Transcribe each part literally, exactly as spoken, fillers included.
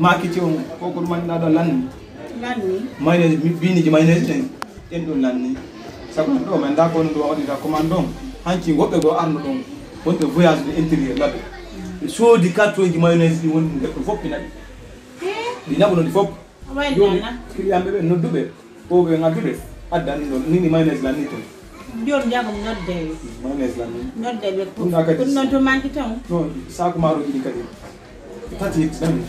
Maakiti on, ko ko ɗum anndaa ɗo lanni. Lanni. Mayonnaise, mi-, biiniji mayonnaise ɗen, ɗen ɗum lanni. Sabu ɗo men ndaa ko ɗum waɗi ka commande on. Hanki woɓɓe goo arno ɗon, wonɓe voyage de intérieur laɓe. Ɓe soodi carton ji mayonnaise ɗi woni nder ɗum fof ɓe naɓi. Ɗi naɓuno ɗi fof. Jooni, client ɓe ɓe nodduɓe, ko ɓe ngadduɓe, addan ɗum ɗon. Ni, ni mayonnaise lanni ton. Jooni, jagom nodde. Mayonnaise lanni. Nodde ɓe ko. Ɗum ɗa kadi. Ɗum ɗon to manki ton. Non, saaku maaroji ɗi kadi. Tati hit, nani?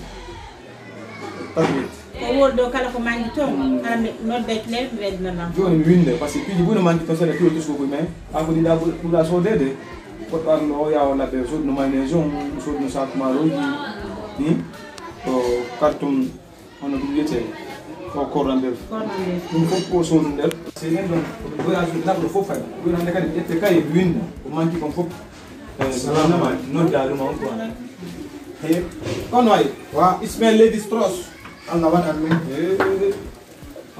Tati hit. Ko woni ɗo kala ko manki ton, hara mi nodde ɓe, mi ɓeydana lam. Jooni mi winnda, parce que piiji buy no manki ton seeɗa, piiji tuskukuy, mais an ko ɗiɗa ɓur-, ɓura soodeede. Goɗɗo arno o yaha o labbe, o sooduno mayonnaise on, o sooduno saaku maaroji, hmm? O carton, hono ɗum wiyetee, o cordon bleu. Cordon bleu. Ɗum fof ko soodu nder. Sey ɓen ɗon, ko ɗum voyage naɓɗo fof fay. Ɗum hannde kadi ƴette kay winnda, ko manki kon fof. Eh, Salama. Nodda ɗum on quoi. Hey, kono ay, wa Ismail Ladies Trust. Allah waɗan min. Eh,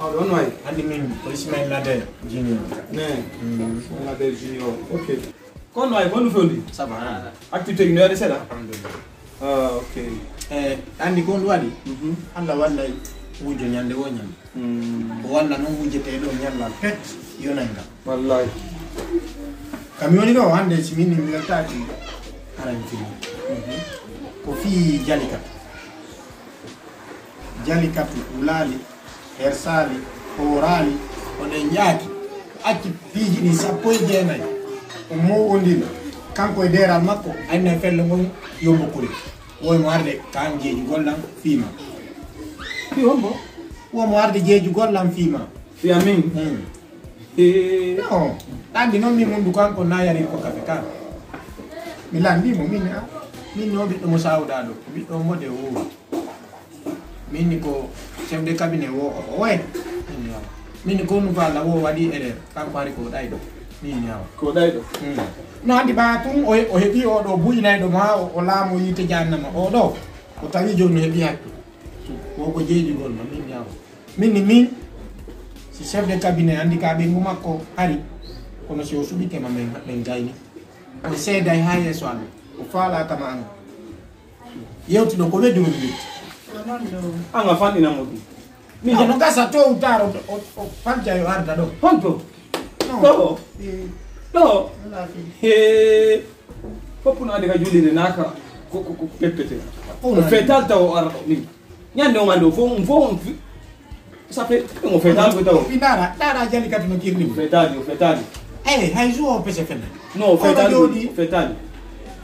aw ɗon way. Anndi min ko Ismail Nader Junior. Ne. Mm. Ismail Nader Junior. Ok. Kono ay, kono fendi? Ça va, hein? Activité no waɗi seeɗa? Alhamdulillah. Ah, ok. Eh, anndi ko ɗum waɗi? Mhm. Allah wallay wujo ñande wo ñande. Mm. O walla noon wujjeteeɗo ñallal pet yonay ngal. Wallahi. Ka mi woni ɗo hannde, si min mi weltaaki, haray mi fini. Mhm. Ko fii Jalikatu. Jalikatu wulaali, hersaali, hooraali, o ɗen yaaki. Acci piiji ɗin sappo e jeenay. O mowondiri. Kanko e deeral makko, anna e felle ngon yombo kuri. Woy mo arde kaan jeejugol lan fii ma. Fii hombo? Wo mo arde jeejugol lan fii ma. Fii amin? Hmm. Eh. Non. Lanndi non min mundu kanko na yari ko kafe kan. Mi lanndi mo, min, ah, min no ɓiɗɗo mo sawɗaa ɗo. Ɓiɗɗo mo de wo. Min ni ko chef de cabinet wo, o, o wayi. Min ni ko nu fa la wo waɗi erreur. Kanko hari ko ɗayɗo. Min ni awa. Ko ɗayɗo? Hmm. No anndi ba tun o, o heɓi o ɗo buynayɗo ma, o, o laamu yiite jahannama. O ɗo. O tawi jooni no heɓi hakke. Wo ko jeejugol ma, min ni awa. Min ni min, si chef de cabinet anndi ka ɓeyngu makko ari, kono si o suɓike ma men, men gayni. O seeday haa yeeso amen. O faalaaka ma an. Yewtuɗo ko weddi woni weddi. An a fanɗina mo ɗum. Min no gasa to o taro, o, o, o falja yo arda ɗo. Honto? Non. Ɗo? Eh. Ɗo? Wala fi. He. Fof no andi ka juulirde naaka ko, ko, ko peppete. Fof no andi. Ko fetal taw o ara ɗo min. Ñande o mande o fof, on fof on fi-, ça fait, on fait tal ko taw. Fi ndaara, ndaara Jalikatu no kirni mo. Fetaali, o fetaali. Eh, hay so o pese fenna. No, o fetaali, o fetaali.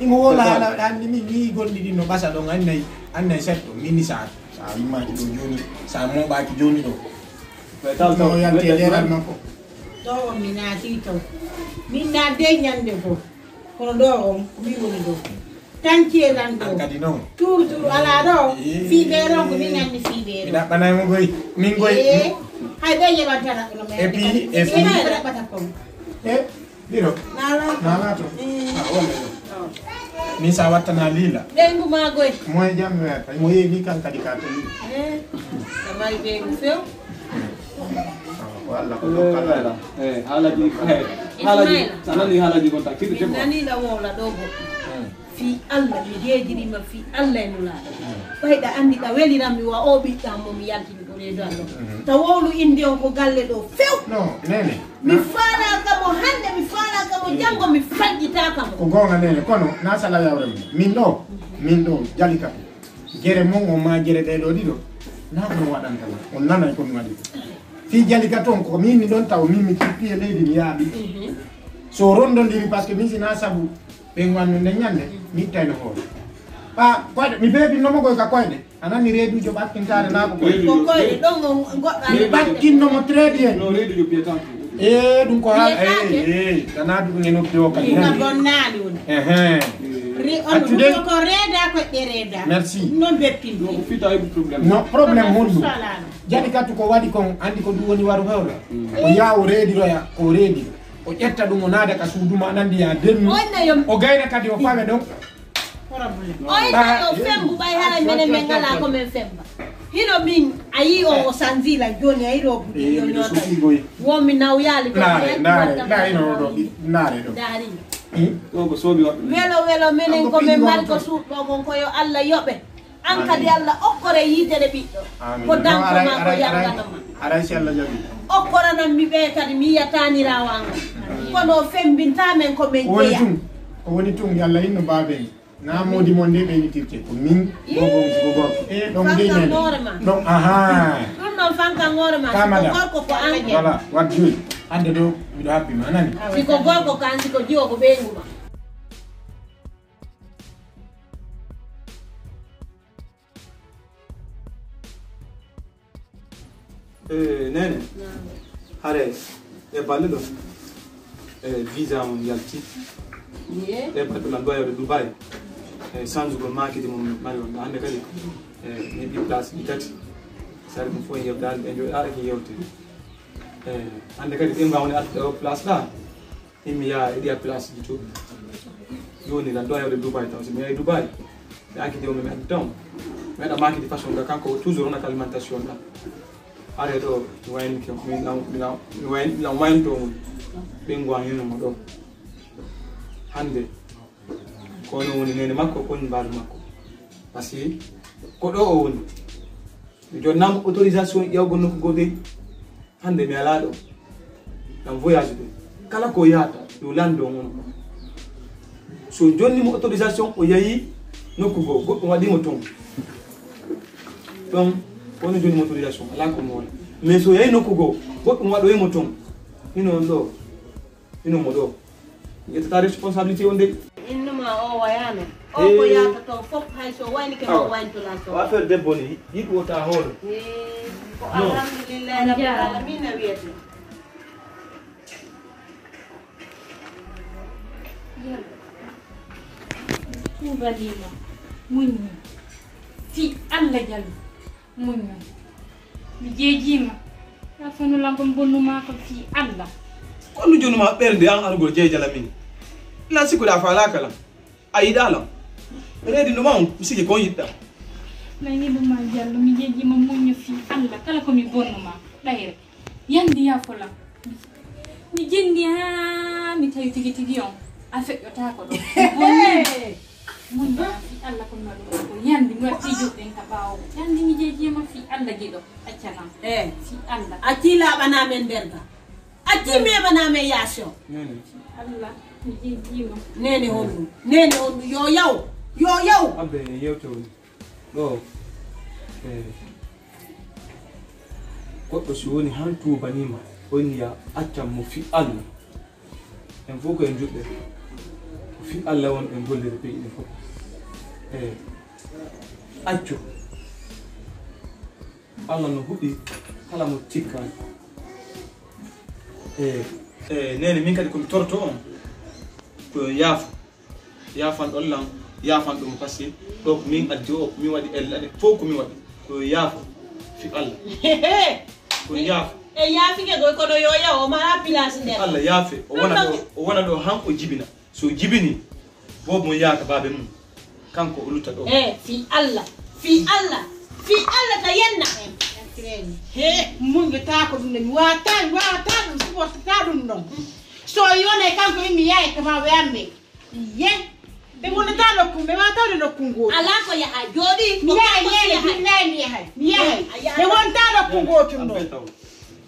Imo wola haala, anndi min ni gondi ɗin no ɓasa ɗon, annay, annay setto, min ni sa, sa immaaki ɗo jooni, sa mooɓaaki jooni ɗo. Fetaali taw. No yalti e deeral makko. Ɗo on mi naati taw. Min naatde ñande fof. Kono ɗo on, ko min woni ɗo. Tanki e lan ɗo. An kadi non. Tuuru, tuuru, alaa ɗo. Ee. Fii ɓee ɗon, ko min anndi fii ɓee ɗon. Mi ɗaɓɓanay mo goy. Min goy. Ee. Hay ɓe yeɓantana kono men. Et puis, et puis. Ɓe ɗaɓɓata kon. E, ɗiɗo. Nala. Nala to. Ee. Ah, wala ɗo. Oh. Min sa wattana lila. Ɓe ngu ma goy. Moy jam werta. Mo yeegi kan kadi ka to lila. Ee. Ka mari ɓe ngu few. Walla ko dokkal. Eh, haalaji, eh, haalaji, Ismaila. A nani haalaji kon tan, kiɗi min debbo. Nani la wowla ɗo go. Hmm. Fii Allah, mi deediri ma fii Allah e Nulaaɗo. Hmm. Ɓayɗa anndi ɗa weliran mi wa o ɓiɗɗa mo mi yaltini ko reedu Allah. Hmm. Ta wowlu indi on ko galle ɗo few. No, nene. Mi faalaaka mo hannde, mi faalaaka mo janngo, mi fajjitaaka mo. Ko goonga nene, kono na sala yawre mo. Min ɗo, min ɗo, Jalikatu. Gere mon on maa gere ɗee ɗoo ɗiɗo, naa ko ɗum waɗanta ma? On nanay ko mi waɗi. Fii Jalikatu on, ko min mi ɗon taw, min mi tippi e leydi, mi yaaɓi. Mhm. So rondondiri, parce que min si naa sabu ɓe ngu anndu nden ñande, mi ittayno hoore. Ɓa, koyɗe, mi beebinno mo koy ka koyɗe. A nani reeduujo ɓakkintaare naa ko koyɗe? Ko koyɗe, ɗon on goɗɗo mi ɓakkinno mo très bien. No reeduujo piyata. Ee, ɗum ko haala, ee, ee, tanaa ɗum e noppi o kadi. Ɗum ka bonnaali woni. Ehe. Re-, on accude. Ɗum ko reeda, ko ɗe reeda. Merci. Non beppinde. Donc, fita e problème. No problème honɗum? Salaam. Jaɓi katu ko waɗi kon, anndi ko ɗum woni waru hewla. Mm. O yaha o reediroya, ko o reediro. O ƴetta ɗum, o naada ka suudu ma, nandi ya dennu. O inna yo o gayna kadi, o fawe ɗon. Problème. O inna yo fembu, ɓay haray menen men alaa ko men femba. Hino min, a yii o, o sanzila jooni, a yii o buɗi yo ñoota. Wo mi nawyaali ko. Ndaare, ndaare, ndaare no ɗo, ndaare ɗo. Ndaari. Hmm? Ɗo ko soomi waɗɗo. Welo, welo, menen ko men mari ko suuɗo kon ko yo Allah yoɓe. An kadi Alla okkore yiitere ɓiɗɗo. Amiin. Ko danko maa ko yarganama. Aray si Alla jaɓi. Okkoranan mi ɓe kadi mi yiya taaniraawo an. Kono o fembinta men ko men jeya. O woni tun, o woni tun, Alla hinno baaben. Na moodi mon de ɓeynitirte. Ko min, bobo, ko gorko. E, ɗon de men. Ɗon, aha. Ɗum ɗon fankan hoore ma. Kamada. Si ko gorko ko an. Voilà, wat joyi. Hadde ɗo, miɗo habbi ma, nani? Si ko gorko ko an, si ko jiwo ko ɓeyngu ma. Eh, Nene, hare e balle ɗo, eh, visa on yalti. E balle lan ɗo yawde Dubai. Eh, sanjugol maakiti mo mari on. Hannde kadi, eh, mi heɓi place ɗi tati. Sari ɗum fof en yewtaade, ɓe jooɗaade ki yewte. Eh, hannde kadi ɓe mbawni artude o place ɗa. Immi yaa e ɗiya place ji to. Jooni lan ɗo yawde Dubai taw. Si mi yahi Dubai, mi enquête o mi addi taw. Mi waɗa maakiti façon ga kanko toujours on alimentation ɗa. Are ɗo, mi wayni ke, mi lan, mi lan, mi lan, mi lan wayanto mo. Ɓe ngwa hino mo ɗo. Hannde, ko no woni nene makko, ko woni mbaalu makko. Parce que ko ɗo o woni. Mi jonnama autorisation ƴewgol nokku goo dey. Hannde mi alaa ɗo. Ɗan voyage ɗo. Kala ko yahata, yo lanndo on. So jonni mo autorisation, o yahi nokku goo, goɗɗum waɗi mo ton. Ɗon, kono jonni mo autorisation, alaa ko mo woni. Mais so yahi nokku goo, goɗɗum waɗoyi mo ton. Hino on ɗo. Hino mo ɗo. Mi ƴettata responsabilité on de. Innu ma o wayaano. O ko yaata ton fof hay so waynike ma waynto la so. Affaire debbo ni, yiɗu o taa hoore. Eh, ko alhamdulillahi rabbil alamina wiyete. Tuubaniima, muññi. Fii Alla jali. Muññu. Mi jeejiima. Yaa fanu lan kon bonnu maa ko fii Alla. Ko nu jonu maa ɓernde an arugol jeejala min. La sikkuɗaa faalaaka lan. A yiɗaa lan. Reedi no maa on, mi siki kon yiɗɗaa. Lan yiɗu maa Jallo, mi jeejiima muññu fii Alla. Kala ko mi bonnu maa. Ɗayre. Yandi yaa fo lan. Mi jendi haa mi tawi tigi tigi on. A feƴƴotaako ɗo. Mi bonnu. Muññaa fii Alla ko mi waɗi ko yandi mi waɗi fii joɗɗen ka ɓaawo. Yandi mi jeejiima fii Alla giɗo. Acca lan. Eh. Fii Alla. Accii laaɓanaa men nder ga. Accii meeɓanaa men yaasi o. Nene. Fii Alla mi jeejiima. Nene honɗum? Nene honɗum? Yo yaw. Yo yaw. Abbe en yewte woni. Ɗo. Eh. Goɗɗo si woni han tuubaniima, o inni ya accan mo fii Alla. En fof ko en juɓɓe. Ko fii Alla woni en gollirde peƴi ɗin fof. Eey. Accu. Alla no huɗi kala mo tikkaani. Eey. Eey, neene, min kadi ko mi toroto on, ko yaafo. Yaafan ɗon lan, yaafan ɗum, parce que ɗo ko min addi o, ko min waɗi elle, ade fof ko min waɗi. Ko yaafo fii Alla. Ko yaafo. E yaafike goy kono yo yaw, o mara place nder. Alla yaafe, o wona ɗo, o wona ɗo han o jibina. So jibini, boobo mo yaaka baabe mum. Kanko o lutta ɗo. Eh, fii Alla, fii Alla, fii Alla ta yenna. He, mun ɓe taa ko ɗum ɗo, mi waawata, mi waawata ɗum, supportata ɗum ɗon. So yonay kanko immi yaay kama ɓe amɓe. Iye. Ɓe wonata nokku, ɓe wonata woni nokku ngootu. Alaa ko yaha, jooɗi, mi yahay, mi yahay, billahi mi yahay, mi yahay. Ɓe wonata nokku ngootu ɗo.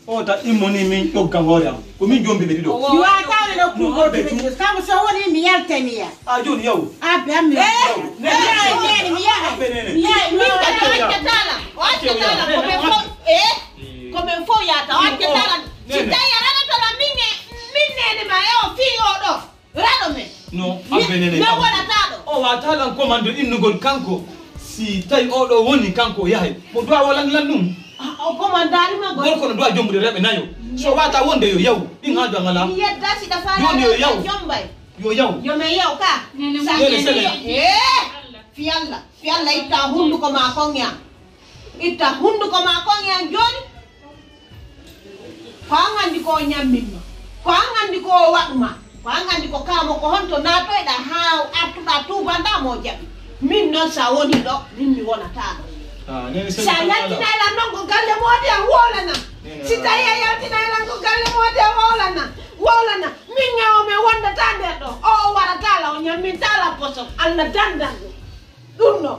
O ta immo ni min ɗogga hoore am. Ko min jombi ɓe ɗiɗo. Mi wata woni nokku ngootu ɓe ɗiɗo. Sabu so woni mi yaltay mi yaha. A jooni yaw. Abbe am mi yahay. Mi yahay, mi yahay, mi yahay. Abbe nene. Mi yahay, mi yahay. O accata lan, o accata lan. Ko men fof, eh? Ko men fof yata, o accata lan. Si tawi a raɗoto lan min e, min nene ma e o fii o ɗo. Raɗo men. No, abbe nene. Men wonata ɗo. O wata lan commande innugol kanko. Si tawi o ɗo woni kanko o yahay. Mo duwa o lan lan ɗum. Ah, o commandari ma gol. Gorko no duwa jombude rewɓe nayo. So wata wonde yo yaw. Ɗin haaju an alaa. Mi yedda si ɗa faala. Jooni yo yaw. Jombay. Yo yaw. Yo men yaw ka. Nene sa mo nene. Eh, fii Alla. Fii Alla itta hunduko ma kon ya. Itta hunduko ma kon yan jooni. Ko an anndi ko o ñammin ma. Ko an anndi ko o waɗu ma. Ko an anndi ko kaa mo ko honto naatoyɗaa haa artuɗaa tuubanɗaa mo o jaɓi. Min non sa woni ɗo, min mi wonataa ɗo. Ah, nene, sa yaltinay lan non ko galle moodi an wowlanan. Si tawi a yaltinay lan ko galle moodi an wowlanan. Wowlanan. Min ñawo men wondataa nder ɗo. O o warataa la o ñammintaa la poson. Alla dandan ɗum. Ɗum non.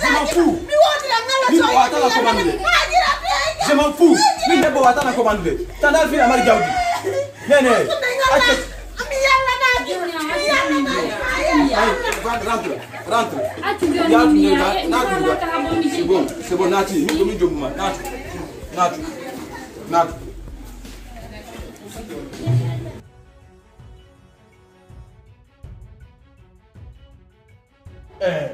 Je m'en fous. Min mi wata na ko bandude. Je m'en fous. Min debbo wata na ko bandude. Tanda fina mari jawdi. Nene. Acce. Ay, rentre, rentre. Yaatu ne, na-, naatu ne. C'est bon, c'est bon, naati. Min ko min jombuma. Naatu. Naatu. Naatu. Eh,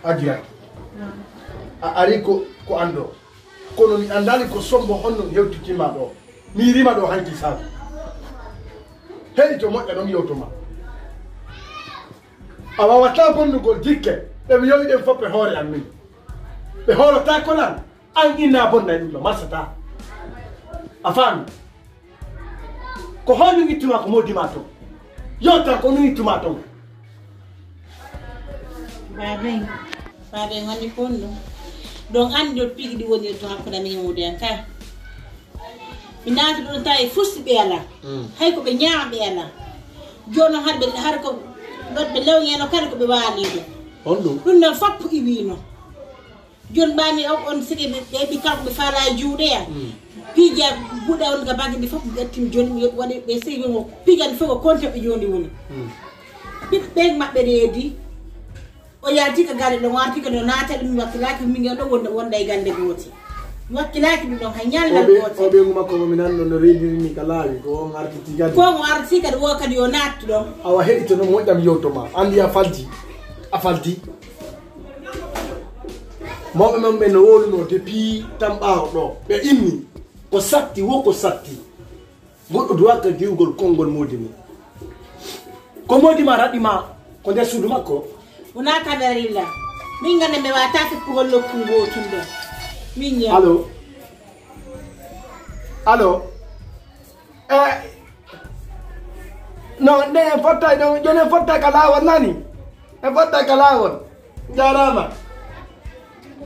Ajiya, a ari ko, ko an ɗoo. Kono mi anndaali ko sombo honno hewtitima ɗoo. Mi rima ɗoo hanki saabu. Heɗi to moƴƴa ɗon yewto ma. A waawataa bonnugol jikke, ɓe mi yowi ɗen fof ɓe hoore an min. Ɓe hoolotaako lan. An inna bonna e ɗum ɗo, marsata. A faami? Ko honɗum ittuma ko moodi ma ton? Yewtan ko ɗum ittuma ton. Baaben, baaben woni kon ɗum. Donc, anndi ɗo piiji ɗi woni to hakkunde amin e moodi an ka. Mi naati ɗon tawi fusti ɓe alaa. Mm. Hay ko ɓe ñaama ɓe alaa. Jooni har ɓe, har ko, ɓe lewŋeeno kala ko ɓe waali ɗo. Honɗum? Ɗum ɗon foppu iwiino. Jon ɓaami on, on sike ɓe, ɓe ɓi kanko ɓe faala e juuɗe ya. Mm. Piija buɗa on ka banke ɓe fof ɓe ƴettimi jon ɓe waɗi ɓe sey ɓe mo piija ɓe fof ko konte ɓe joni woni. Mm. Ɓiɓɓe maɓɓe reedi. O yalti ka galle ɗon, o arti kadi o naata ɗum, mi wakkilaaki min ngal ɗo wonda, wonda e gannde goote. Mi wakkilaaki ɗum ɗon hay ñallal goote. O ɓe, o ɓe nguma ko mi nan ɗon no reedirini ka laawi, ko on artiti kadi. Ko on arti kadi, wo kadi yo naattu ɗon. Awa heɗito no moƴƴam yewto ma. Anndi a falti. A falti. Mawɓe men ɓe no wowlunoo depuis tan ɓaawo ɗoo. Ɓe inni, ko satti wo ko satti. Goɗɗo duwaaka diwgol konngol moodi mum. Ko moodi ma raɗi ma ko nder suudu makko? Wonaa kabarilla. Min ngannda mi waawataa fippugol nokku ngootun ɗon. Min ñaw. Allo? Allo? Eh, no, ne en fottay ɗon, jooni en fottay ka laawol nani? En fottay ka laawol. Jaaraama.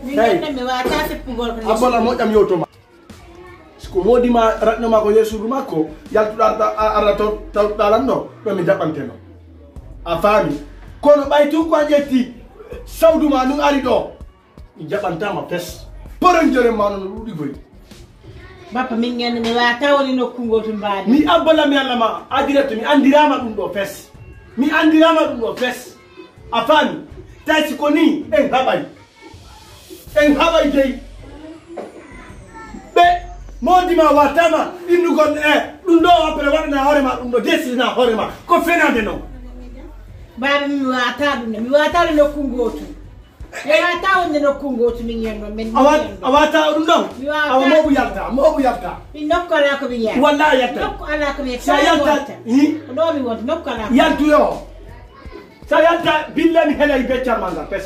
Min ngannda mi waawataa fippugol ko nder suudu. Abbola moƴƴam yewto ma. Si ko moodi ma raɗno ma ko nder suudu makko, yaltuɗo arta, a-, arta taw-, tawtuɗaa lan ɗo, ɗo mi jaɓanteno. A faami? Kono ɓay tun ko a ƴetti sawdu ma nun ari ɗo, mi jaɓantaa ma fes. Poron joren ma non no ɗuuɗi goy. Bappa, min ngannda mi waawataa woni nokku ngootu mbaadi. Mi abba lam Yalla ma, a direct, mi anndiraama ɗum ɗo fes. Mi anndiraama ɗum ɗo fes. A faami? Tawi si ko nii, en haɓay. En haɓay dey. Ɓe moodi ma wattama innugol e ɗum ɗo, après waɗana hoore ma ɗum ɗo, desina hoore ma. Ko fenaande non. Baaba, mi waawataa ɗum ɗo. Mi waawataa ɗum nokku ngootu. Mi waawataa wonde nokku ngootu, min yiyannoo, men A wa-, min yiyannoo. A waawataa ɗum ɗon? Mi waawataa. Awa, mooɓu yalta, mooɓu yalta. Mi nokku alaa ko mi yaha. Wallaahi yalta. Nokku alaa ko mi yaha. Sa yalta, hi? Ko ɗo mi wonta, nokku alaa ko mi yaha. Yaltu yo. Sa yalta, billani helay beccal ma ngal, pes.